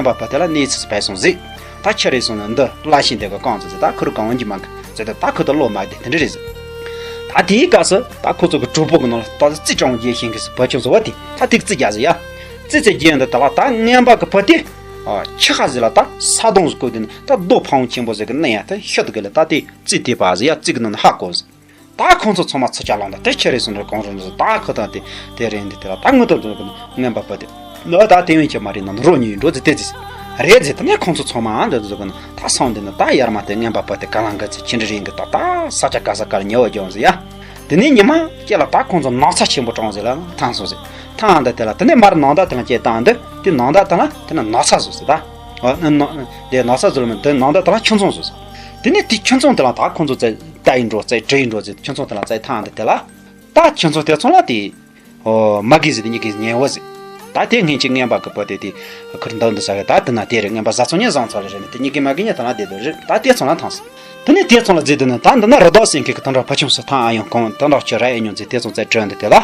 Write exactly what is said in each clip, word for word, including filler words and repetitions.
སྨན་པ་བུ་དེ་ལ་གནས་ཚུལ་ཕེབས་སོང་ཟིག་ད་ཁྱེད་རེད་སོང་ན་འདི་བླ་ཤིང་དེ་གི་རྐང་ཚོ་ཟིག་ད་ཁུར་གང་འོང་གི་མ་གི་ཟེར་ཏེ་ད་ཁུར་དུ་བློ་མ་བདེ་དེ་འདྲ་རེད་ཟིག་ད་དེའི་སྐབས་སུ་ད་ཁོ་ཚོ་གི་གྲོགས་པོ་གི་ནང་ལ་ད་རྩིས་ཀྲང་རྒྱས་ཤིང་གི་བུ་ཆུང་ཚོ་བ་དེ་ད་ཐིག་རྩིས་རྒྱག་ཟིག་ཡ། རྩིས་རྩིས་རྒྱས་འདི་ད་ལ་ད་སྨན་པ་གི་བུ་དེ་ཨ་ཁྱི་ཁ་ཟིག་ལ་ད་ས་དོང་ཟིག་བརྐོས་དེ་ནི་ད་རྡོ་ཕ་བོང་ཆེན་པོ་ཟིག་གི་གནས་ཡ་ད་ཤུལ་དུ་གི་ལ་ད་དེ་རྩིས་དེ་པ་ཟིག་ཡ་རྩིས་གི་ནང་ནས་ཧ་གོ་ཟིག་ད་ཁོང་ཚོ་ཚང་མ་ཚུར་ལ་ལངས་ད་དེ་ཁྱེད་རེད་སོང་རེད་གང་རུང་ཟིག་ད་ཁོ་ད་དེ་དེ་རེད་འདི་དེ་ལ་ད་ངུ་ད་འདུག་གི་ནི་སྨན་པ་བུ་དེ་ནི་ད་དེ་བས་ཀྱི་མ་རེད་ན་རོ་ཉིད་འགྲོ་ཟིག་དེ་ཟིག་རེད་ཟིག་ད་ནི་ཁོང་ཚོ་ཚང་མ་འདི་འདུག་གི་ནི་ད་སང་འདི་ནི་ད་ཡར་མ་དེ་སྨན་པ་བུ་དེ་ག་ལ་འགའ་ཚེ་ཁྱེད་འདྲ་རེད་འགི་ད་ད་ས་ཆ་ག་ས་ག་ལ་ཉེ་བ་རྒྱང་ཟིག་ཡ། དེ་ནས་ཉི་མ་སྐྱེ་ལ་ད་ཁོང་ཚོ་ན་ཚ་ཆེན་པོ་གྲོངས་ཟེར་ལ་ཐང་སོང་ཟེར། ཐང་འདི་དེ་ལ་དེ་ནས་མར་ནང་ཟླ་དེ་ལ་སྐྱེ་བཏང་འདི་དེ་ནང་ཟླ་དེ་ལ་དེ་ན་ན་ཚ་བཟོ་ཟེར་ད། ཨ་ན་ན་དེ་ན་ཚ་བཟོ་ལ་མི་དེ་ནང་ཟླ་དེ་ལ་ཁྱུང་ཚང་བཟོ་ཟེར། དེ་ནས་དེ་ཁྱུང་ཚང་དེ་ལ་ད་ཁོང་ཚོ་བཙལ་ལྟ་ཡིན་འགྲོ་བཙལ་བྲི་ཡིན་འགྲོ་ཟེར་ཁྱུང་ཚང་དེ་ལ་བཙལ་ཐང་འདི་དེ་ལ། ད་ཁྱུང་ཚང་དེ་ཚང་ལ་དེ། ཨོ་མ་གི་ཟེར་དེ་གཉིས་ཀྱི་ཉེ་བོ་ཟེར། ད་དེ་སྔན་གྱི་སྨན་པ་གི་བུ་དེ་དེ་ཁུར་འདང་འདི་ཟ་གི་ད་དེ་ན་དེ་རེད་སྨན་པ་བཟའ་ཚང་གཉིས་བཟང་ཚོ་ལ་རེད་ནས་དེ་གཉིས་ཀྱི་མ་གི་གཉིས་དེ་ལ་བསྡད་དོ་རེད་ད་དེ་ཚང་ལ་ཐང་ཟེར། དེ་ནས་དེ་ཚང་ལ་བརྫིས་དུས་ནི་ད་འདི་ན་རི་དྭགས་སེང་གེ་གི་དོན་དག་བུ་ཆུང་སུ་ཐང་ཨ་ཡོང་གང་དོན་དག་ཆུ་ར་ཨེ་ཉོ་ཟེར་དེ་ཚོ་བཙལ་དྲན་འདི་དེ་ལ།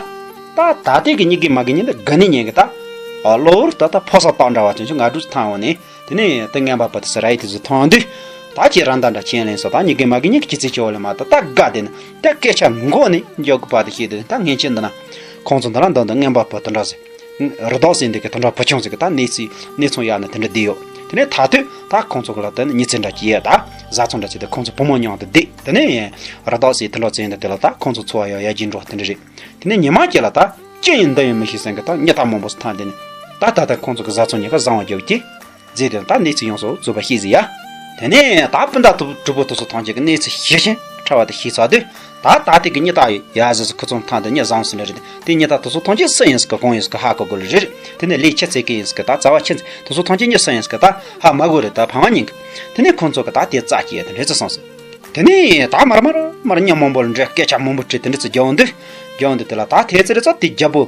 ད་ད་ལྟའི་གི་གཉིས་ཀའི་མ་གི་གཉིས་འདི་དགའ་ནི་ཉན་གི་ད། ཨ་གློ་བུར་ད་ལྟ་ཕོ་གསར་སྟག་འདྲ་བ་ཅན་ཅུང་ང་འགྲོ་ཚུ་ཐང་འོང་ནས་དེ་ནས་དེ་ངན་པ་པ་དེ་སུ་ར་ཡི་དེ་ཚོ་མཐོང་དུས། ད་ཁྱེད་རང་ད་འདྲ་ཁྱེད་ལེན་སོ་ད་གཉིས་ཀའི་མ་གི་གཉིས་ཀྱི་ཁྱི་ཚེ་ཆེ་བ་ལས་མ་ད་ད་དགའ་དེ་ནི་ད་སྐད་ཆ་མགོ་ནས་མགྱོགས་གི་པ་དེ་ཤེས་དེ་ད་ངན་ཆེན་འདི་ན་ཁོང་ཚོ་འདི་རང་འདི་འདི་ངན་པ་པ་དེ་འདྲ་ཟེར། རི་དྭགས་སེང་གེ་དེ་གི་དོན་དག་བུ་ཆུང་ཟིག་གི་ད་གནས་ཚུལ་གནས་ཚུལ་ཡག་ནི་དེ་འདྲ་བསྡད་ཡོད། དེ་ནས་ད་དུས་ད་ཁོང་ཚོ་གི་ལ་དེ་ནི་ཉི་ཚེ་འདྲ་སྐྱེས་ཡ་ད་བཟའ་ཚང་འདྲ་བྱས་ཏེ་ཁོང་ཚོ་བུ་མོ་མཉམ་དུ་བསྡད་དེ་ནས་རི་དྭགས་སེང་གེ་དེ་འདྲ་བཙན་དེ་དེ་ལ་ད་ཁོང་ཚོ་འཚོ་བ་ཡག་ཡག་གི་འགྲོ་དེ་འདྲ་རེད། དེ་ནས་ཉི་མ་སྐྱེ་ལ་ད་ཅི་ཡིན་འདི་ཡིན་མི་ཤེས་སེང་གི་ད་ཉི་ད་མང་པོ་སུ་ཐང་དེ་ནས་ད་ད་ད་ཁོང་ཚོ་གི་བཟའ་ཚང་ཉི་ག་བཟང་བ་རྒྱབ་ཀྱི་རྗེས་དེ་ད་གནས་ཚུལ་ཡོངས་སུ་རྫོགས་པ་ཤེས་ཟིན་ཡ། དེ་ནས་ད་སྤུན་ཟླ་དུ་གྲོགས་པོ་དེ་ཚོ་ཐམས་ཅད་ཀྱི་གནས་ཚུལ་ཞིབ་ཅིང་ཕྲ་བ་དེ་ཤེས་ཚར་དུས། ད་ད་ལྟའི་གི་ཉི་ད་ཡ་ཟི་ཟི་ཁུ་ཚོང་ཐང་དེ་ཉི་བཟང་སུ་ནི་རེད་དེ་ཉི་ད་དེ་ཚོ་ཐམས་ཅད་སུ་ཡིན་ཟི་གི་གང་ཡིན་ཟི་གི་ཧ་གོ་དགོས་ལ་རེད། དེ་ནས་ལས་ཁྱི་ཚེ་གི་ཡིན་ཟི་གི་ད་རྩ་བ་ཁྱི་ཚེ་དེ་ཚོ་ཐམས་ཅད་ཉི་སུ་ཡིན་ཟི་གི་ད་ཧ་མ་གོ་རེད་ད་ཕ་མ་ཉིན་གི། དེ་ནས་ཁོང་ཚོ་གི་ད་དེ་རྩ་སྐྱེས་དེ་འདྲ་ཚོ་སོང་ཟི། དེ་ནས་ད་མར་མར་མར་ཉི་མང་པོ་ལ་འདྲེ་སྐད་ཆ་མང་པོ་དྲིས་དེ་འདྲ་ཚོ་རྒྱག་འོང་དུས། རྒྱག་འོང་དུས་དེ་ལ་ད་དེ་ཚེ་རེ་ཚོ་དེ་རྒྱལ་པོ།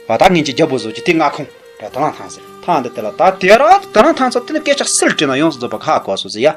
བ་ད་ངན་གྱི་རྒྱལ་པོ་བཟོ་གྱི་དེ་ང་ཁོང་ར་ད་ལང་ཐང་ཟེར་ཐང་དེ་དེ་ལ་ད་དེ་ར་ད་ལང་ཐང་ཚོ་དེ་ནས་སྐད་ཆ་སིལ་དྲིས་ན་ཡོངས་སུ་རྫོགས་པ་ཁ་གོ་སོ་ཟེར་ཡ།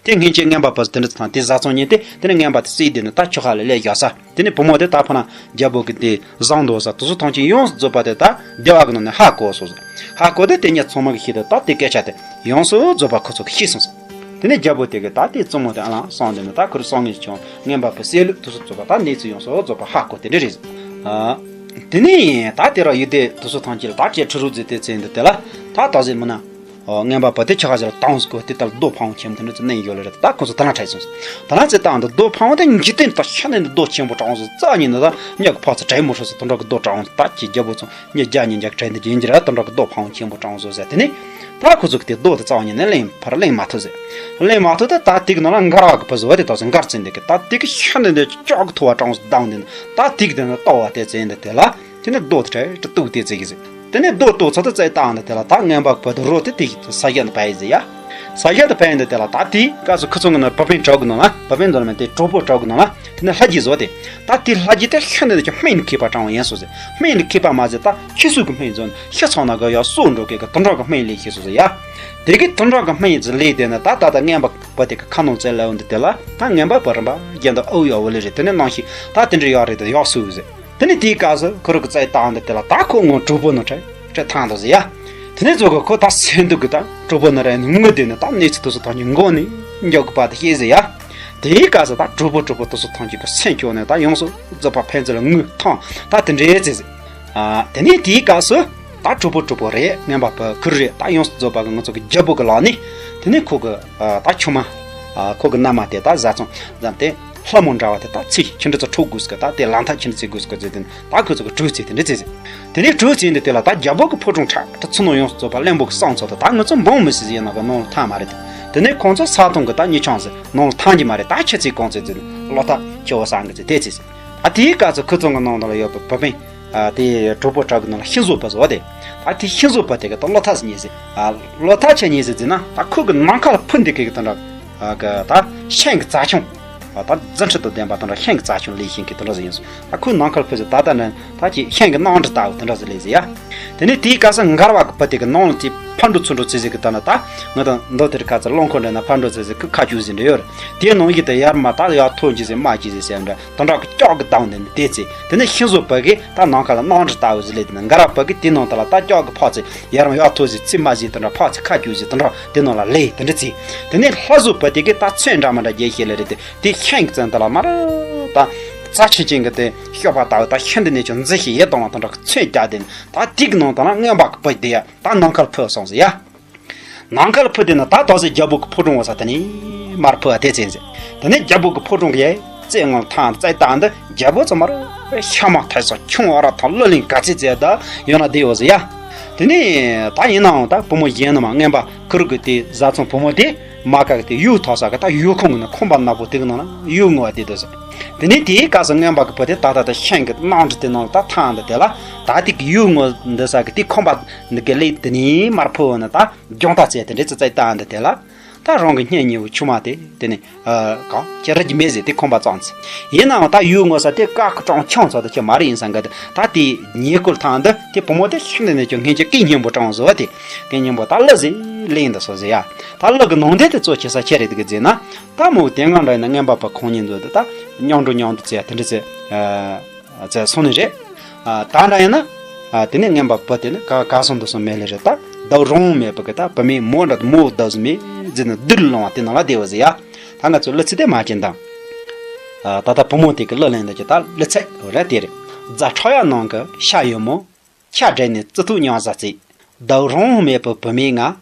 དེ་སྔན་ཆད་ངན་པ་པ་དེ་འདྲ་ཚོ་དང་དེ་བཟའ་ཚང་ཉིན་དེ་དེ་ནས་ངན་པ་དེ་སྲིད་དེ་ནི་ད་ཆུ་ཁ་ལ་ལས་བཞག་ས་དེ་ནས་བུ་མོ་དེ་ད་ཕ་ན་རྒྱལ་པོ་གི་དེ་བཟང་འདུག་ས་དེ་ཚོ་ཐམས་ཅད་ཡོངས་སུ་རྫོགས་པ་དེ་ད་བདེ་བ་གི་ནང་ནས་ཧ་གོ་སོང་ཟེར། ཧ་གོ་དེ་དེ་ཉིད་ཚང་མ་གི་ཤེས་དེ་ད་དེ་སྐད་ཆ་དེ་ཡོངས་སུ་རྫོགས་པ་ཁོ་ཚོ་གི་ཤེས་སོང་ཟེར། དེ་ནས་རྒྱལ་པོ་དེ་གི་ད་དེ་བཙུན་མོ་དེ་ཨ་ལང་སང་དེ་ནི་ད་ཁོ་རུ་སང་ངེས་བྱུང་ངན་པ་པའི་སྲས་ལུག་དེ་ཚོ་རྫོགས་པ་ད་གནས་ཚུལ་ཡོངས་སུ་རྫོགས་པ་ཧ་གོ་དེ་འདྲ་རེད་ཟེར། ཨ། དེ་ནས་ད་དེ་ར་ཡུལ་དེ་དེ་ཚོ་ཐམས་ཅད་ལ་ད་ཁྱེད་ཁྲི་རུ་ཟེར་དེ་ཚེ་འདི་དེ་ལ་ད་ད་ཟེར་མི་ན། ཨོ་ངན་པ་པ་དེ་ཆ་ག་ཞིག་ལ་བཏང་སྐོ་དེ་ལྟར་རྡོ་ཕང་བོ་ཆེན་མོ་དེ་འདྲ་ཚོ་གནས་ཡོད་ལ་རེད་ད་ཁོ་ཚོ་ད་ལ་ཁྲལ་སོང་ཟེར། ད་ལ་ཚེ་བཏང་འདི་རྡོ་ཕང་བོ་དེ་འཇིག་རྟེན་ད་ཤ་ནས་འདི་རྡོ་ཆེན་པོ་དྲང་སོང་རྩ་ཉིད་ནི་ད་ཉག་གི་ཕག་ཚོ་དྲན་མོ་ཧྲོ་སོང་དུ་འགྲོ་གི་རྡོ་དྲང་སོང་ད་ཀྱི་རྒྱལ་པོ་ཚོ་ཉག་རྒྱ་ཉིན་རྒྱ་དྲན་འདི་རྒྱན་གྱི་ར་དུ་འགྲོ་གི་རྡོ་ཕང་བོ་ཆེན་པོ་དྲང་སོང་ཟེར་དེ་ནས་ད་ཁོ་ཚོ་གི་དེ་རྡོ་དེ་རྩ་ཉིད་ནས་ལེན་ཕར་ལེན་མ་ཐུབ་ཟེར། ལེན་མ་ཐུབ་ད་ད་དེ་གི་ནང་ལ་མགར་བ་གི་བུ་བཟོ་བ་དེ་ད་ཟེར་མགར་ཚེ་འདི་གི་ད་དེ་གི་ཤ་ནས་འདི་ཅོག་གི་ཐོ་བ་དྲང་སོང་ད་འདི་ད་དེ་གི་དེ་ནས་ལྟོ་བ་དེ་ཚེ་འདི་དེ་ལ། དེ་ནས་རྡོ་དེ་གྲལ་དུ་གཏུགས་ཏེ་བརྩིགས་ཀྱི་ཟེར། དེ་ནས་རྡོ་གཏུགས་ཚར་དུས་རྩྭའི་སྟེང་ནས་དེ་ལ་ད་ངན་པ་བུ་དེ་རོ་དེ་དེ་ས་གཞི་ནས་བབས་ཡི་ཟེར་ཡ། ས་གཞི་དེ་བབས་ཡི་འདི་དེ་ལ་ད་དེའི་སྐབས་སུ་ཁོ་ཚོ་གི་ནང་བུ་སྤུན་གྲོགས་ཀྱི་ནང་ལ་བུ་སྤུན་འདི་ལ་མེད་དེ་གྲོགས་པོ་གྲོགས་ཀྱི་ནང་ལ་དེ་ནས་ལྷ་རྗེ་བཟོ་སྟེ། ད་དེ་ལྷ་རྗེ་དེ་ཤིན་ཏུ་ནས་ཀྱང་སྨན་ལ་མཁས་པ་དྲང་བ་ཡིན་སོང་ཟེར། སྨན་ལ་མཁས་པ་མ་ཟད་ད་ཁྱི་སོགས་ཀྱི་སྨན་བཟོ་ནས་ཤི་ཚང་ན་ག་ཡ་སྲོག་འགྲོ་མཁན་གྱི་དུད་འགྲོ་གི་སྨན་ལས་ཤེས་སོང་ཟེར་ཡ། དེ་གི་དུད་འགྲོ་གི་སྨན་ཟིག་ལས་དེ་ནས་ད་ད་ད་ངན་པ་བུ་དེ་གི་ཁ་ནང་བཙལ་ལ་འོང་དུས་དེ་ལ་ད་ངན་པ་བུ་རིམ་པ་རྒྱན་དུ་ཨུ་ཡ་འོ་ལེ་རེད་དེ་ནས་ནང་ཤི་ད་དེ་འདྲ་ཡག་རེད་དེ་ཡག་སུ་ཟེར། དེ་ནས་དེའི་སྐབས་སུ་ཁོ་རང་གི་རྩྭའི་སྟེང་དུ་དེ་ལ་ད་ཁོ་ངོ་གྲོགས་པོ་ནང་ཁྲིད་ཁྲིད་ཐང་དུ་ཟེར་ཡ། དེ་ནས་ཚོ་གི་ཁོ་ད་སེམས་སྡུག་གི་ད་གྲོགས་པོ་ནང་རེད་ནི་ངུ་དེ་ནི་ད་གནས་ཚུལ་དེ་ཚོ་ཐམས་ཅད་མགོ་ནས་མགྱོགས་གི་བར་དུ་ཤེས་ཟེར་ཡ། དེའི་སྐབས་སུ་ད་གྲོགས་པོ་གྲོགས་པོ་དེ་ཚོ་ཐམས་ཅད་ཀྱི་སེམས་སྐྱོ་ནས་ད་ཡོངས་སུ་རྫོགས་པ་ཕན་ཚུན་ལ་ངུ་ཐང་ད་དེ་འདྲའི་ཟེར་ཟེར། ཨ། དེ་ནས་དེའི་སྐབས་སུ་ད་གྲོགས་པོ་གྲོགས་པོ་རེད་ངན་པ་བུ་ཁུར་རེད་ད་ཡོངས་སུ་རྫོགས་པ་གི་ང་ཚོ་གི་རྒྱལ་པོ་གི་ལག་ནས་དེ་ནས་ཁོ་གི་ད་ཆུང་མ་ཁོ་གི་མནའ་མ་དེ་ད་བཟའ་ཚང་བཟའ་དེ། ལྷ་མོ་འདྲ་བ་དེ་ད་ཚེ་ཁྱི་འདྲ་ཚོ་འཕྲོག་དགོས་ཟེར་གི་ད་དེ་ལམ་ཐག་ཁྱི་འདྲ་བརྩི་དགོས་ཟེར་གི་ཟེར་དེ་ད་ཁོ་ཚོ་གི་གྲོས་ཚེ་དེ་འདྲ་བརྩི་ཟེར། དེ་ནས་གྲོས་ཚེ་འདི་དེ་ལ་ད་རྒྱལ་པོ་གི་ཕོ་བྲང་ཁྲ་ཁྲ་ཚུ་ནང་ཡོངས་སུ་རྫོགས་པ་བློན་པོ་གི་གསང་ཚོ་དེ་ད་ང་ཚོ་འབངས་མི་སྲིད་ཟེར་ཡིན་ན་གི་ནང་ལ་ཐང་མ་རེད། དེ་ནས་ཁོང་ཚོ་ས་དོང་གི་ད་ཉི་ཆང་ཟེར་ནང་ལ་ཐང་གི་མ་རེད་ད་ཁྱི་ཚེ་གང་ཚེ་ཟེར་ནས་ལོ་ཐག་ཁྱི་བོ་སང་གི་ཚེ་དེ་བརྩི་ཟེར། ད་དེའི་སྐབས་སུ་ཁོ་ཚོ་གི་ནང་དུ་ལ་ཡོད་པའི་བུ་སྤུན། ཨ་དེ་གྲོགས་པོ་གྲོགས་ཀྱི་ནང་ལ་ཤིང་བཟོ་བ་བཟོ་བ་དེ། ད་དེ་ཤིང་བཟོ་བ་དེ་གི་ད་ལོ་ཐག་ཟེར་ཉེ་ཟེར། ཨ་ལོ་ཐག་ཆད་ཉེ་ཟེར་ཟེར་ན་ད་ཁོ་གི་ནམ་མཁའ་ལ་འཕུར་འདི་གི་གི་དང་འདྲ། ཨ་གི་ད་ཤིང་གི་རྩྭ་ཆུང་། ཨ་ད་རྫུ་འཕྲུལ་དང་ལྡན་པ་དང་འདྲ་ཤིང་གི་རྩྭ་ཆུང་ལས་ཤིང་གི་དང་འདྲ་ཟེར་ཡིན་སོང་ད་ཁོའི་ནམ་མཁའ་ལ་འཕུར་ཟེར་ད་ལྟ་ནི་ད་ཀྱི་ཤིང་གི་སྣང་འདྲ་ལྟ་བུ་དང་འདྲ་ཟེར་ལས་ཟེར་ཡ། དེ་ནས་དེའི་སྐབས་སུ་མགར་བ་གི་བུ་དེ་གི་ནང་ལ་དེ། ཕར་འགྲོ་ཚུར་འགྲོ་ཚེ་ཟིག་གི་ད་ན་ད་ང་དང་མདོ་དེར་ཁ་ཚ་རླངས་འཁོར་འདྲ་ན་ཕར་འགྲོ་ཚེ་ཟིག་གི་ཁ་བཅུག་ཟིན་འདྲ་ཡོད་རེད། དེའི་ནང་གི་དེ་ཡར་མར་ད་ཡར་ཐོན་གྱི་ཟིག་མར་གྱི་ཟིག་ཟེར་འདྲ་དོན་དག་གི་ཀྱོག་གི་བཏང་དེ་ནི་དེ་ཚེ་དེ་ནི་ཤིང་བཟོ་བ་གི་ད་ནམ་མཁའ་ལ་གནམ་གྲུ་ལྟ་བུ་ཟིག་ལས་དེ་ནི་འགའ་ར་བ་གི་དེ་ནང་ད་ལ་ད་ཀྱོག་གི་ཕར་ཚེ་ཡར་མར་ཡར་ཐོན་ཟིག་ཚེ་མར་ཟིག་དེ་འདྲ་ཕར་ཚེ་ཁ་བཅུག་ཟིག་དེ་འདྲ་དེ་ནང་ལ་ལས་དེ་འདྲ་ཚེ་དེ་ནི་ལྷ་བཟོ་བ་དེ་གི་ད་ཚོན་འདྲ་མ་འདྲ་རྒྱས་ཤིག་ལས་རེད་དེ་དེ་ཤིང་གི་ཚོན་ད་ལ་མར་ད་རྩ་ཆེན་ཅན་གི་དེ་གཤོག་པ་ལྟ་བུ་ད་ཤིང་འདི་ནས་ཀྱང་མཛེས་ཤིག་ཡེ་དང་བ་དེ་འདྲ་གི་ཚོན་རྒྱག་དེ་ནི་ད་དེ་གི་ནང་ད་ལ་རྔོན་པ་གི་བུ་དེ་ཡ། ད་ནམ་མཁར་ཕུ་སོང་ཟེར་ཡ། ནམ་མཁར་ཕུ་དེ་ན་ད་དོག་ཟེར་རྒྱལ་པོ་གི་ཕོ་བྲང་བ་ས་དེ་ནས་མར་ཕུ་བ་དེ་ཚེ་ཟེར། དེ་ནས་རྒྱལ་པོ་གི་ཕོ་བྲང་གི་ཡ་རྩེ་ངོ་ཐང་རྩེ་སྟག་འདི་རྒྱལ་པོ་ཚོ་མར་ཤ་མ་ཐལ་སོ་ཁྱུང་བ་ར་ཐང་གླུ་ལེན་ག་ཚེ་ཚེ་ད་ཡོད་ན་དེ་ཡོད་ཟེར་ཡ། དེ་ནས་ད་ཡིན་ནའང་ད་བུ་མོ་གཞན་ནི་མ་རྔན་པ་ཁུར་གི་དེ་བཟའ་ཚང་བུ་མོ་དེ་མ་ཀ་གི་དེ་ཡུག་ཐོག་ས་གི་ད་ཡུག་ཁུང་གི་ནི་ཁང་པ་ནག་པོ་དེ་གི་ནང་ན་ཡུག་ངོ་བ་དེ་འདུག་ཟེར། དེ་ནས་དེའི་སྐབས་སུ་རྔན་པ་གི་བུ་དེ་ད་ད་ད་ཤིང་གི་གནམ་གྲུ་དེ་ནང་ལ་ད་ཐང་འདི་དེ་ལ་ད་དེ་གི་ཡུག་ངོ་འདི་ས་གི་དེ་ཁང་པ་འདི་གི་ལས་དེ་ནས་མར་ཕུ་བ་ནི་ད་རྒྱང་ཐག་བཙལ་དེ་འདྲའི་ཙི་ཙི་ལྟ་འདི་དེ་ལ་ད་རང་གི་སྙིང་ཉེ་བོ་ཆུང་མ་དེ་དེ་ནས་གང་ཁྱེད་ར་གི་མེད་ཟེར་དེ་ཁང་པ་བཙངས་ཚེ་ཡིན་ནའང་ད་ཡུག་ངོ་ས་དེ་ཀ་ཁུ་གྲང་ཆང་ཚོ་དེ་ཁྱེད་མ་རེད་ཡིན་ས་འགའ་དེ་ད་དེ་ཉེ་སྐོར་ཐང་འདི་དེ་བུ་མོ་དེ་ཤིང་འདི་ནས་ཀྱང་སྔན་གྱི་སྐད་སྙན་པོ་གྲང་བཟོ་བ་དེ་སྐད་སྙན་པོ་ད་གླུ་ཟིག་ལེན་འདི་སོ་ཟེར་ཡ། ད་གླུ་གི་ནང་དོན་དེ་གཙོ་ཆེ་ས་ཁྱེད་རེད་དེ་གི་ཟེར་ན། ད་མོ་དེ་སྔ་འདྲ་ཡིན་ན་རྔན་པ་བུ་ཁོང་གཉིས་འདུག་དེ་ད་མཉམ་འགྲོ་མཉམ་འདུག་བྱས་དེ་འདྲ་བྱས་བྱས་སོང་ནི་རེད། ད་འདྲ་ཡིན་ན་དེ་ནས་རྔན་པ་བུ་དེ་ནི་ག་ག་སོང་འདུག་སོང་མེད་ལེ་རེད། ད་བདག་རང་མེད་པ་གི་ད་བུད་མེད་མོ་འདྲ་མོ་བདག་སོང་མེད་ཟེར་ནས་བདུད་ལོང་བ་དེ་ནང་ལ་བསྡད་བ་ཟེར་ཡ། ད་ང་ཚོ་གླུ་ཚིག་དེ་མ་གྱེན་དང་། ད་ལྟ་བུ་མོ་དེ་གི་གླུ་ལེན་འདུག་ཀྱི་ད་གླུ་ཚིག་རེད་དེ་རེད། རྫ་ཁྲག་ཡག་ནང་གི་ཤ་ཡོད་མོ། ཆ་བྲལ་ནས་རྩི་ཐུག་མྱང་ཟ་རྩེ། བདག་རང་དབང་མེད་པའི་བུད་མེད་ང་།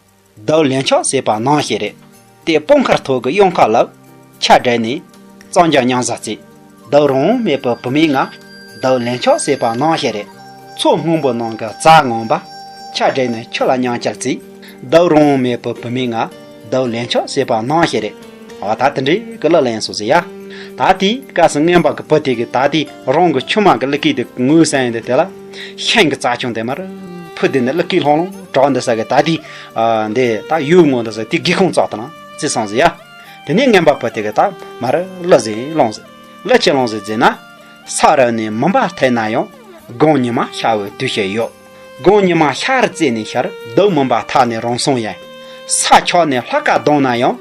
བདག་ལན་ཆགས་སྲེད་པ་ནང་བཞིན་རེད། དེ་སྤང་ཁར་ཐོག་གི་གཡང་ཁ་ལབ། ཆ་བྲལ་ནས་གཙང་རྒྱ་མྱང་ཟ་རྩེ། བདག་རང་དབང་མེད་པའི་བུད་མེད་ང་། བདག་ལན་ཆགས་སྲེད་པ་ནང་བཞིན་རེད། མཚོ་སྔོན་པོ་ནང་གི་རྫ་ངོམ་པ། ཆ་བྲལ་ནས་ཆུ་ལ་མྱང་བཅར་རྩེ། བདག་རང་དབང་མེད་པའི་བུད་མེད་ང་། བདག་ལན་ཆགས་སྲེད་པ་ནང་བཞིན་རེད། ཨ་ད་དེ་འདྲའི་གི་གླུ་ལེན་སོང་ཟེར་ཡ། ད་དེའི་སྐབས་སུ་རྔན་པ་གི་བུ་དེ་གི་ད་དེ་རང་གི་ཆུང་མ་གི་གླུ་སྐད་དེ་ངོས་ཟིན་ཡིན་དེ་དེ་ལ། ཤིང་གི་རྩྭ་ཆུང་དེ་མར་ཕུ་དེ་ནི་གླུ་སྐད་ལྷང་ལྷང་གྲགས་འདི་ས་གི་ད་དེ་འདི་ད་ཡུལ་ངོ་འདི་ས་དེ་སྒེའུ་ཁུང་བཙགས་དང་རྩི་སོང་ཟེར་ཡ། དེ་ནས་རྔན་པ་བུ་དེ་གི་ད་མར་གླུ་ཟིག་ལོངས་ཟེར། གླུ་ཅི་ལོངས་ཟེར་ཟེར་ན། ས་རུབ་ནས་མུན་པ་ཐེབས་ན་ཡང་། དགུང་ཉི་མ་ཤར་བའི་དུས་ཤིག་ཡོད། དགུང་ཉི་མ་ཤར་རྩེ་ནས་ཤར། བདུད་མུན་པ་ཐར་ནས་རང་སོང་ཡིན། ས་ཆགས་ནས་ལྷ་སྐལ་ལྡང་ན་ཡང་།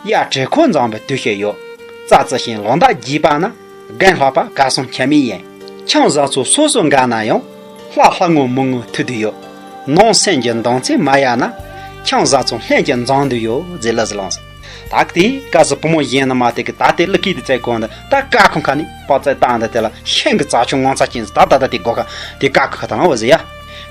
གཡའ་བྲེ་འཁོར་འཛོམས་པའི་དུས་ཤིག་ཡོད། རྩྭ་རྩི་ཤིང་ལོ་འདབ་རྒྱས་པ་ན། རྒན་ལྷག་པ་གར་སོང་ཁྱད་མེད་ཡིན། ཁྱིམ་བཟའ་ཚོ་སོ་སོ་འགའ་ན་ཡང་། ལྷ་ལྷ་ངོ་མི་ངོ་ཐུག་དུ་ཡོད། ནང་སེམས་ཀྱི་འདང་ཚིག་མ་ཡལ་ན། ཁྱིམ་བཟའ་ཚོ་ལྷན་གྱིས་འཛོམས་དུ་ཡོད་ཟེར་གླུ་ཟིག་བླངས་སོང་། ད་དེའི་སྐབས་སུ་བུ་མོ་གཞན་ནི་མ་དེ་གི་ད་ལྟའི་གླུ་སྐད་དེ་བཙལ་གོ་ནི་ད་ཀ་ཁོང་ཁ་ནི་པགས་ཚལ་བཏང་འདི་དེ་ལ་ཤིང་གི་རྩྭ་ཆུང་ངོ་མཚར་ཅན་ཟིག་ད་ད་ད་དེ་སྒོ་ཁ་དེ་ཀ་ཁོ་ཁ་དང་འོ་ཟེར་ཡ།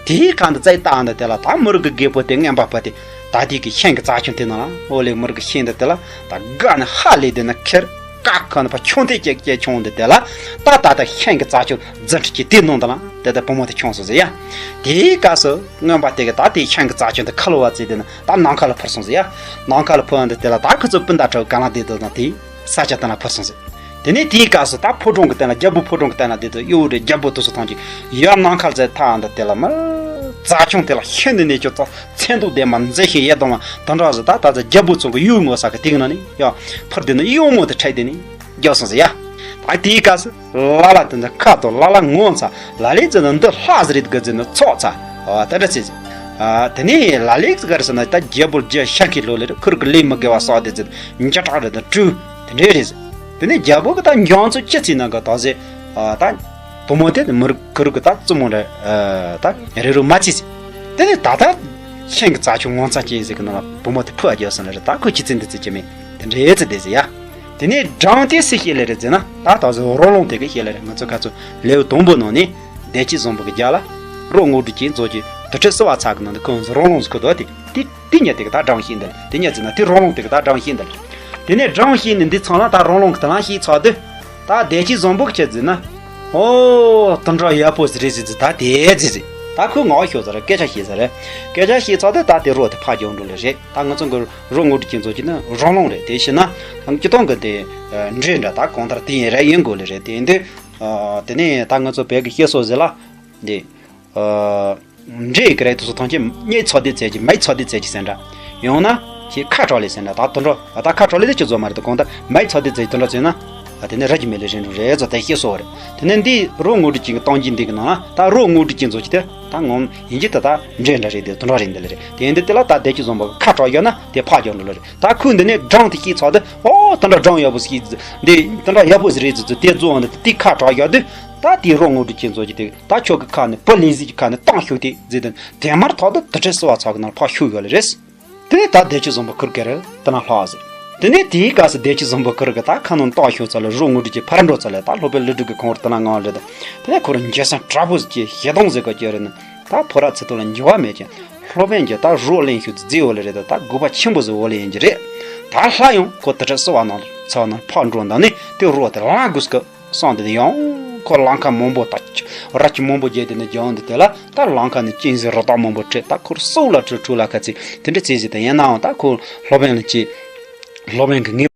དེའི་ཁ་འདི་བཙལ་བཏང་འདི་དེ་ལ་ད་མི་རིགས་ཀྱི་རྒད་པོ་དེ་རྔན་པ་བུ་དེ་ད་དེ་གི་ཤིང་གི་རྩྭ་ཆུང་དེ་ནང་ལ་འོ་ལེ་མི་རིགས་ཀྱི་ཤིང་འདི་དེ་ལ་ད་དགའ་ནི་ཧ་ལས་དེ་ན་ཁེར་ཀ་ཁོ་ནི་པ་ཆུང་དེ་ཀྱེ་ཀྱེ་ཆུང་འདི་དེ་ལ་ད་ད་ད་ཤིང་གི་རྩྭ་ཆུང་རྫུ་འཕྲུལ་གྱི་དེ་ནང་དུ་ལ་དེ་ད་བུ་མོ་དེ་ཁྱོངས་སོང་ཟེར་ཡ། དེའི་སྐབས་སུ་རྔན་པ་དེ་གི་ད་དེ་ཤིང་གི་རྩྭ་ཆུང་དེ་ཁ་ལོ་བ་བཙལ་དེ་ན། ད་ནམ་མཁའ་ལ་འཕུར་སོང་ཟེར་ཡ། ནམ་མཁའ་ལ་འཕུར་ཡོང་དུས་དེ་ལ་ད་ཁོ་ཚོ་སྤུན་ཟླ་ཁྲི་གང་ལ་བསྡད་འདུག་དང་དེ་ས་ཆ་དེ་ན་འཕུར་སོང་ཟེར། དེ་ནས་དེའི་སྐབས་སུ་ད་ཕོ་བྲང་གི་སྟེང་ལ་རྒྱལ་པོ་ཕོ་བྲང་གི་སྟེང་ལ་བསྡད་དུས་གཡོ་རེ་རྒྱལ་པོ་དུ་སུ་ཐང་གི་ཡར་ནམ་མཁའ་ལ་ཐང་འདི་དེ་ལ་མར་རྩྭ་ཆུང་དེ་ལ་ཤིན་ཏུ་ནས་ཅོ་རྩ་མཚན་དུ་ལྡན་མ་མཛེས་ཤིང་ཡིད་དུ་འོང་བ་དེ་འདྲ་ཟེར་ད་ད་ཚ་རྒྱལ་པོ་ཚོ་གི་གཡུལ་ངོ་ས་གི་དེ་གི་ནང་ནས་ཡ་འཕུར་དེ་ནས་གཡོ་མོ་དེ་ཁྲིད་དེ་ནས་རྒྱབ་སོང་ཟེར་ཡ། ད་དེའི་སྐབས་སུ། ལ་ལ་དེ་འདྲ་ཁ་དང་ལ་ལ་ངོ་མཚར་ལ་ལས་ཟེར་ན་འདི་ལྷ་ཟེར་རེད་གི་ཟེར་ན་ཚོགས་ཚ་བ་དེ་འདྲ་ཟེར་ཟེར། དེ་ནས་ལ་ལས་ག་རེ་ཟེར་ན་ད་རྒྱལ་པོ་རྒྱལ་ཤ་ཁའི་ལོ་ལེར་ཁུར་གི་ལས་མི་དགེ་བ་བསགས་དེ་ཟེར་འཇའ་གྲགས་རེད་དང་སྤྲུལ་དེ་འདྲས་རེད་ཟེར། དེ་ནས་རྒྱལ་པོ་གི་ད་འཇང་ཚོ་ཅི་ཚེ་ན་གི་ད་ཟེར། ད་བུ་མོ་དེ་མི་རུ་ཁུར་གི་ད་བཙུན་མོ་རེད། ད་རེ་རུ་མ་ཚེ་ཟེར། དེ་ནས་ད་ད་ཤིང་གི་རྩྭ་ཆུང་ངོ་མཚར་ཅན་ཟེར་གི་ནང་ལ་བུ་མོ་དེ་ཕུ་བ་རྒྱབ་སོང་ལེ་རེད། ད་ཁོ་ཅི་ཚེ་འདི་ཚེ་ཅི་མེད་དེ་འདྲས་ཟེར་དེ་ཟེར་ཡ། དེ་ནས་སྦྲང་དེ་སུས་བཤད་ལེ་རེད་ཟེར་ན། ད་ད་གཟོད་རོང་ལུང་དེ་གིས་བཤད་ལེ་རེད། ང་ཚོ་ཁ་ཚོ་ལེའུ་དང་པོ་ནང་ནས་བདེ་སྐྱིད་བཟང་པོ་གི་རྒྱབ་ལ་རོགས་དངོས་གྲུབ་ཅན་ཚོ་གི་དུར་ཁྲོད་བསིལ་བ་ཚ་གི་ནང་དུ་ཁོང་ཚོ་རོང་ལུང་ཟིག་ཁུ་དོ་དེ་དེ་དེ་ཉིད་དེ་གི་ད་སྦྲང་བཤད་འདི་ལ་དེ་ཉིད་ཟེར་ན་དེ་རོང་ལུང་དེ་གི་ད་སྦྲང་བཤད་འདི་ལ། དེ་ནས་སྦྲང་བཤད་ནས་འདི་ཚང་ལ་ད་རོང་ལུང་གི་དེ་ལ་བཤད་ཚར་དུས་ད་བདེ་སྐྱིད་བཟང་པོ་གི་ཆེད་ཟེར་ན། ཨོ་དུ་འགྲོ་ཡག་པོ་ཟིག་རེད་ཟེར་ཟེར་ད་དེ་ཟེར་ཟེར། ད་ཁོས་ངག་ཤོད་ཟེར་སྐད་ཆ་བཤད་ཟེར་སྐད་ཆ་བཤད་ཚར་དུས་ད་དེ་རོགས་དེ་ཕར་རྒྱག་འགྲོ་ལེ་རེད། ད་ང་ཚོ་གི་རོགས་དངོས་གྲུབ་ཅན་ཚོ་གི་ནི་རོང་ལུང་རེད། དེ་བྱས་ན་ད་སྤྱིར་བཏང་གི་དེ་འདྲེ་འདྲ་ད་གང་ལྟར་དེ་ཡིན་རེད་ཡིན་དགོས་ལེ་རེད། དེ་ཡིན་དུས་དེ་ནས་ད་ང་ཚོ་བོད་ཀྱི་བཤད་སྲོལ་ཟེར་ལ་འདི་འདྲེ་གི་རེད། དུ་སོ་ཐང་ཆེ་སྙེ་ཚོ་དེ་ཚད་ཀྱི་མེ་ཚོ་དེ་ཚད་ཀྱི་ཟེར་འདྲ་ཡང་ན་ཁྱེད་ཁ་གྲོ་ལེ་ཟེར་འདྲ་ད་དུ་འགྲོ་ད་ཁ་གྲོ་ལེ་དེ་ཅི་བཟོ་མ་རེད། ད་གང་ལྟར་མེ་ཚོ་དེ་ཚད་ཀྱི་དུ་འགྲོ་ཚོད་ན། དེ་ནས་རི་གི་མེ་ལེ་རེད་འགྲོ་རེད་ཚོ་དེ་ཤེས་སོ་རེད། དེ་ནས་འདི་རོ་དངོས་གྲུབ་ཅན་གྱི་གཏམ་རྒྱུད་འདི་གི་ནང་ལ་ད་རོ་དངོས་གྲུབ་ཅན་ཚོ་ཅི་དེ་ད་ངོམ་ཡིན་གྱི་དེ་ད་འདྲེ་འདྲ་རེད་དེ་དུ་འདྲ་རེད་འདི་ལ་རེད། དེ་ཡིན་དུས་དེ་ལ་ད་བདེ་སྐྱིད་བཟང་པོ་གི་ཁ་གྲག་ཡོད་ན་དེ་ཕག་རྒྱག་འགྲོ་ལ་རེད། ད་ཁོས་འདི་ནས་སྦྲང་དེ་སྐྱེས་ཚར་དུས་ཨོ་དེ་འདྲ་སྦྲང་ཡག་པོ་ཞིག་འདི་དེ་འདྲ་ཡག་པོ་ཞིག་རེད་ཚོ་དེ་རྫོགས་འདི་དེ་ཁ་གྲག་ཡོད་དུས་ད་དེ་རོ་དངོས་གྲུབ་ཅན་ཚོ་ཅི་དེ་ད་ཁྱོད་ཀྱི་ཁ་ནས་བུ་ལེན་ཟིག་གི་ཁ་ནས་བཏང་ཤོག་དེ་ཟེར་དུས་དེ་མར་ཐོག་ཏུ་དུར་ཁྲོད་བསིལ་བ་ཚོགས་ཀྱི་ནང་ཕར་ཤོག་ཡོད་ལ་རེད། དེ་ནས་ད་བདེ་སྐྱིད་བཟང་པོ་ཁུར་གེ་རེད་དེ་ན་ལྷག་ཟེར། དེ་ནས་དེའི་སྐབས་སུ་བདེ་སྐྱིད་བཟང་པོ་ཁུར་གེ་ད་ཁ་ནང་བཏང་ཤོག་ཚ་ལ་རོ་དངོས་གྲུབ་ཅན་ཕར་འགྲོ་ཚ་ལ་ད་སློབ་དཔོན་ཀླུ་སྒྲུབ་ཀྱི་ཁོང་རུ་དེ་ན་ངང་ལ་རེད། དེ་ནས་ཁོ་རང་འགྱོད་སེམས་དྲག་པོ་ཟིག་གིས་ཞེ་སྡང་ཟེར་གོ་ཀྱི་རེད་ན་ད་ཕོ་ར་ཚེ་ཐུབ་ལ་འགྱུར་བ་མེད་ཅིང་སློབ་དཔོན་གྱིས་ད་རོ་ལེན་ཤོག་ཟེར་ཡོད་ལ་རེད། ད་དགོས་པ་ཆེན་པོ་ཟིག་འོ་ལེ་ཡིན་གྱི་རེད། ད་སླར་ཡང་ཁོ་དུར་ཁྲོད་བསིལ་བ་ནང་ཚ་བ་ནང་ཕར་འགྲོ་འདང་ནས་དེ་རོ་དེ་ལེན་དགོས་སྐབས། སང་དེ་ནས་ཡང་ཁོ་ལམ་ཁ་མང་པོ་ད་ར་ཅི་མང་པོ་བརྒྱབ་དེ་ནས་རྒྱང་དེ་དེ་ལ་ད་ལམ་ཁ་ནས་གཅན་གཟན་རི་དྭགས་མང་པོ་འཕྲད། ད་ཁོར་སྲོག་ལ་ཁྲོ་ཁྲོ་ལ་ཁ་ཚིག་དེ་འདྲ་བྱས་ཟིན་ད་ཡིན་ནའང་ད་ཁོ་སློབ་དཔོན་ལ་ཅི་སློབ་དཔོན་གྱི་ངེས་